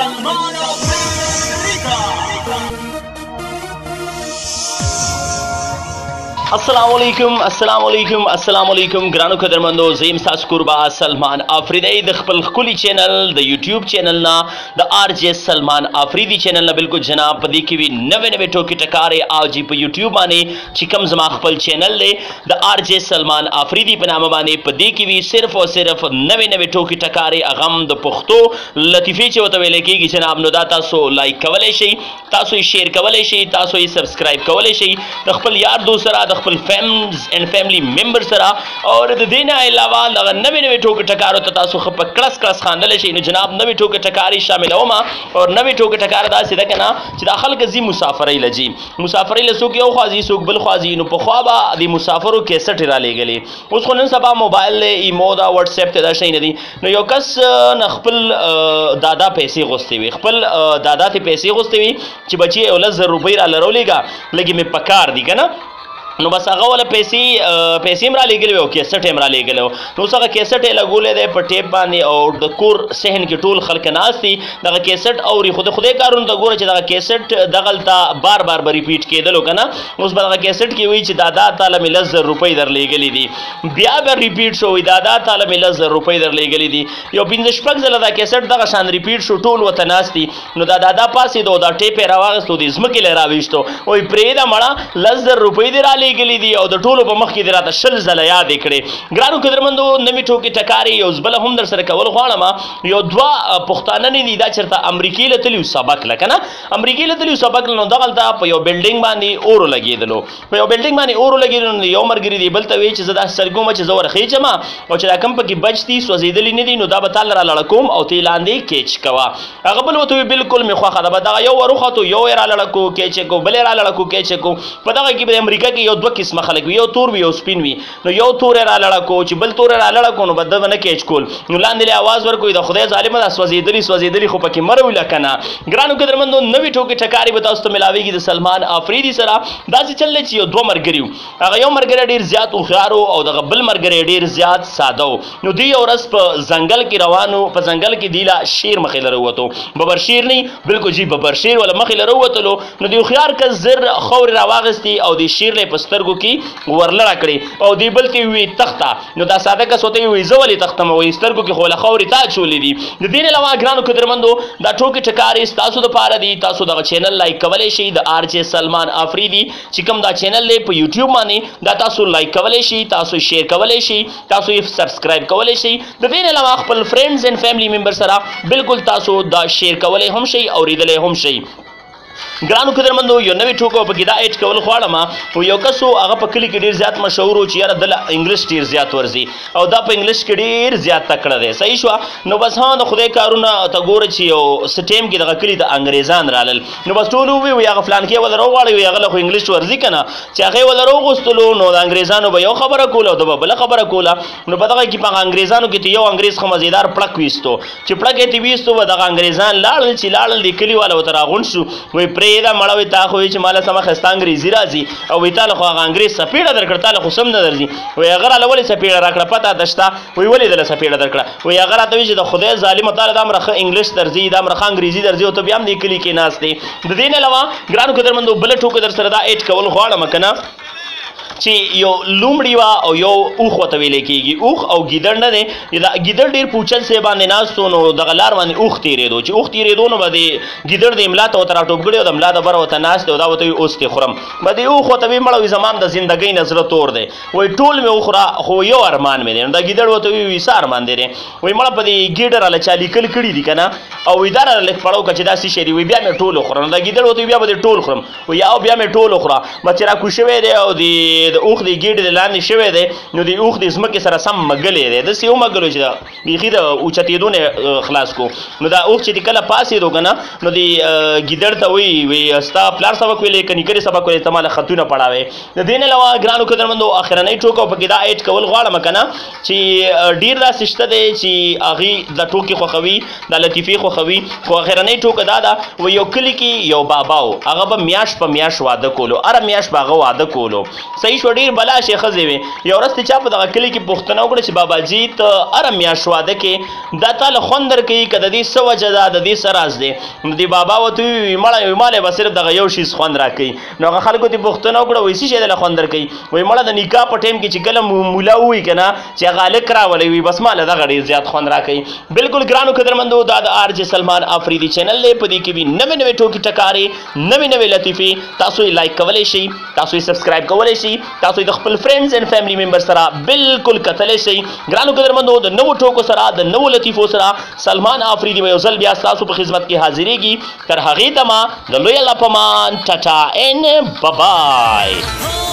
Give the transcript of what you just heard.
Salman Afridi. السلام علیکم السلام علیکم السلام علیکم ګرانو قدرمندو، زه یم ستاسو کوربه سلمان افریدی د خپل ښکلي چینل د یوټیوب چینل نه، د آر جے سلمان افریدي چینل نه. بالکل جناب، په دې کې وي نوې نوې ټوکې ټکارې او جی په یوټیوب باندې چې کوم زما خپل چینل دی د آر جے سلمان افریدي په نامه باندې، په دې کې وي صرف او صرف نوې نوې ټوکې ټکارې، هغه هم د پښتو لطیفې چې ورته ویل کېږي جناب. نو دا تاسو لایک کولی شئ، تاسو یې شیر کولی شئ، تاسو یې سبسکرایب کولی شئ د خپل یار دوست سره، د خپل فیمز اینډ فیملی ممبر سره، او د دې نه علاوه دغه نوې نوې ټوکې ټکارو ته تاسو ښه په کړس کړس خاندلی شئ. نو جناب نوې ټوکې ټکارې شاملوم، او نوې ټوکې ټکاره داسې ده که نه چې دا خلک ځي مسافرۍ له، ځي مسافرۍ له، څوک یو خوا ځي څوک بل خوا ځي. نو پخوا به د مسافرو کیسټې رالیږلې، اوس خو نن سبا موبایل دی، ایمو ده، واټساپ ته دا شی نه دي. نو یو کس نه خپل دادا پیسې غوښتې وي، خپل دادا ته پیسې غوښتې وي چې بچي یو 10,000 روپۍ راله راولېږه، لږې مې پکار دي که نه. نو بس هغه وله پیسې هم رالیږلې وې او کیسټ یې هم رالیږلی و. نو اوس هغه کیسټ یې لګولی دی په ټیپ باندې، او د کور صحن کې ټول خلک ناست دي، دغه کیسټ اوري. خو د خدای کارونو ته ګوره چې دغه کیسټ دغلته بار بار به ریپیټ کېدلو که نه. اوس به دغه کیسټ کې وایي چې دادا تاله مې 10,000 روپۍ درلېږلې دي، بیا به ریپیټ شو وایي دادا تاله مې 10,000 روپۍ درلېږلې دي. یو 5 شپږ ځله دا کیسټ دغه شان ریپیټ شو، ټول ورته ناست دي. نو دا دادا پاڅېدو، دا ټیپ یې راواخیستو، د ځمکې له یې راویستو، وایي پرېږده مړه، 10,000 روپۍ دې رالېږلې دي او د ټولو په مخ کې دې راته 20 ځله یادې کړې. ګرانو قدرمندو، نوې ټوکې ټکارې یو بله هم در سره کول غواړم. یو دوه پښتانه نه دي، دا چېرته امریکې له تللي سبق له که نه، امریکې له تللي سبق له. نو دغلته په یو بلډینګ باندې اور ولګېدلو، په یو بلډینګ باندې اور ولګېدلو. نو یو ملګري دی بل ته وایي چې زه داسې سرګوم چې زه ورخېجم او چې دا کوم پکې بچ دي سوځېدلي نه دي، نو دا به تاله رالړکوم او ته یې لاندې کیچ کوه. هغه بل ورته وایي بالکل مې خوښه ده. به دغه یو وروختو، یو یې رالړکو کیچ یې کو، بل یې رالړکو کیچ یې کو. په دغه کې به امریکا کې یو دوه قسمه خلک وي، یو تور وي یو سپین وي. نو یو تور یې رالړکو، چې بل تور یې رالړکو نو به ده به نه کیچ کول. نو لاندې له اواز ورکوي د خدای ظالمه دا سوځېدلي سوځېدلي خو پکې مه راوله که نه. ګرانو قدرمندو، نوې ټوکې ټکارې به تاسو ته ملاویږي د سلمان افریدي سره. داسې چل دی چې یو دوه ملګري وو، هغه یو ملګری ډېر زیات هوښیار و او دغه بل ملګری ډېر زیات ساده و. نو دوی یو ورځ په ځنګل کې روان وو، په ځنګل کې دی له شیر مخې له راووتو، ببر شیر نه، بالکل جي ببر شیر وله مخې له راووتلو. نو د هوښیار کس زر خاورې راواخیستې او د شیر له په سترګو کې ورلړه کړې او دی بل ته وی تخته. نو دا ساده کس ورته وی زه ولې تختم، وایي سترګو کې خو له خاورې تا اچولې دي. د دې نه علاوه ګرانو قدرمندو، دا ټوکې ټکارې ستاسو دپاره دي. تاسو دغه چینل لایک کولی شئ، د آر جے سلمان افریدي چې کوم دا چینل دی په یوټیوب باندې، دا تاسو لایک کولی شئ، تاسو شیر کولی شئ، تاسو یې سبسکرایب کولی شئ. د دې نه علاوه خپل فرینډز اینډ فیملی ممبر سره بالکل تاسو دا شیر کولی هم شئ، اورېدلی هم شئ. ګرانو قدرمندو، یو نوې ټوکه پکې دا ایډ کول غواړم. خو یو کس و، هغه په کلي کې ډېر زیات مشهور و چې یاره ده له انګلیش ډېر زیات ورځي او دا په انګلیش کې ډېر زیات تکړه دی. صحیح شوه. نو بس ها د خدای کارونه ته ګوره چې یو څه ټایم کې دغه کلي ته انګریزان رالل. نو بس ټول وویل وایي هغه فلانکی وله راوغواړئ، وایي هغه له خو انګلیش ورځي که نه. چې هغه یې وله راوغوستلو نو د انګریزانو به یو خبره کوله او ده به بله خبره کوله. نو په دغه کې په هغه انګریزانو کې ته یو انګریز ښه مزېدار پړک ویستو، چې پړک یې ترې ویستو به دغه انګریزان لاړل، چې لاړل د کلي والا ورته راغونډ شو، وایي پرېږده مړه، وایي تا خو وایي چې ماله سمه ښایسته انګریزي راځي او وایي تا له خو هغه انګریز څپېړه درکړه، تا له خو سم نه درځي. وایي هغه راله ولې څپېړه راکړه، پته درته شته؟ وایي ولې دله څپېړه درکړه؟ وایي هغه راته وایي چې د خدای ظالمه تا له دومره ښه انګلیش درځي، دومره ښه انګریزي درځي او ته بیا هم دې کلي کې ناست یې. د دې نه علاوه ګرانو قدرمندو، بله ټوکه در سره دا ایډ کول غواړم که نه چې یو لومړی وه او یو اوښ ورته ویلی کېږي، اوښ او ګیدړ نه دی، دا ګیدړ ډېر په اوچت ځای باندې ناست و. نو دغه لار باندې اوښ تېرېدو، چې اوښ تېرېدو نو به د ګیدړ د ملا ته ورته راټوپ کړی او د ملا د بره ورته ناست دی او دا ورته وایي اوس دې خورم. به د اوښ ورته وایي مړه وایي زما هم د زندګۍ نه زړه تور دی، وایي ټول مې وخوره خو یو ارمان مې دی. نو دا ګیدړ ورته وایي وایي څه ارمان دی دی؟ وایي مړه په دې ګیډه راله چا لیکل کړي دي که نه، او وایي دا راله لږ پړاو کړه چې دا څه شی دی، وایي بیا مې ټول وخوره. نو دا ګیدړ ورته وایي بیا به دې ټول خورم، وایي او بیا مې ټول وخوره. به چې راکوز شوی دی او د اوښ د ګېډې د لاندې شوی دی، نو د اوښ د ځمکې سره سم مږلی دی، داسې ومږلو چې بیخي د اوچتېدو نه خلاص کو. نو دا اوښ چې دی کله پاڅېدو که نه، نو د ګیدړ ته وایي وایي ستا پلار سبق ویلی که نیکه دې سبق ویلی، ته ماله خطونه پړاوې. د دې نه علاوه ګرانو قدرمندو، اخرنۍ ټوکه پکې دا ایډ کول غواړم که نه چې ډېر داسې شته دی چې هغوی دا ټوکې خوښوي، دا لطیفې خوښوي، خو اخرنۍ ټوکه دا ده وایي یو کلي کې یو بابا و، هغه به میاشت په میاشت واده کولو، هره میاشت به هغه واده کولو. صحیح صحیح شو، ډېر بلا شي ښځې وي. یو ورځ ته چا په دغه کلي کې پوښتنه وکړه چې بابا جي ته هره میاشت واده کې دا تا له خوند درکوي که د دې څه وجه ده، د دې څه راز دی؟ نو دې بابا ورته وویل مړه وایي ما له به صرف دغه یو شیز خوند راکوي. نو هغه خلکو ته پوښتنه وکړه وایي څه شی دله خوند درکوي؟ وایي مړه د نکاح په ټایم کې چې کله مولا ووایي که نه چې هغه هلک راولئ، وایي بس ما له دغه ډېر زیات خوند راکوي. بالکل ګرانو قدرمندو، دا د آر جې سلمان افریدي چینل دی. په دې کې وي نوې نوې ټوکې ټکارې، نوې نوې لطیفې. تاسو یې لایک کولی شئ، تاسو یې سبسکرایب کولی شئ، تاسو یې د خپل فرینډز اینډ فیملی ممبر سره بالکل کتلی شئ. ګرانو قدرمندو، د نوو ټوکو سره، د نوو لطیفو سره سلمان افریدي به یو ځل بیا ستاسو په خدمت کې حاضرېږي. تر هغې دمه د لوی الله په مان، ټاټا اینډ بابای.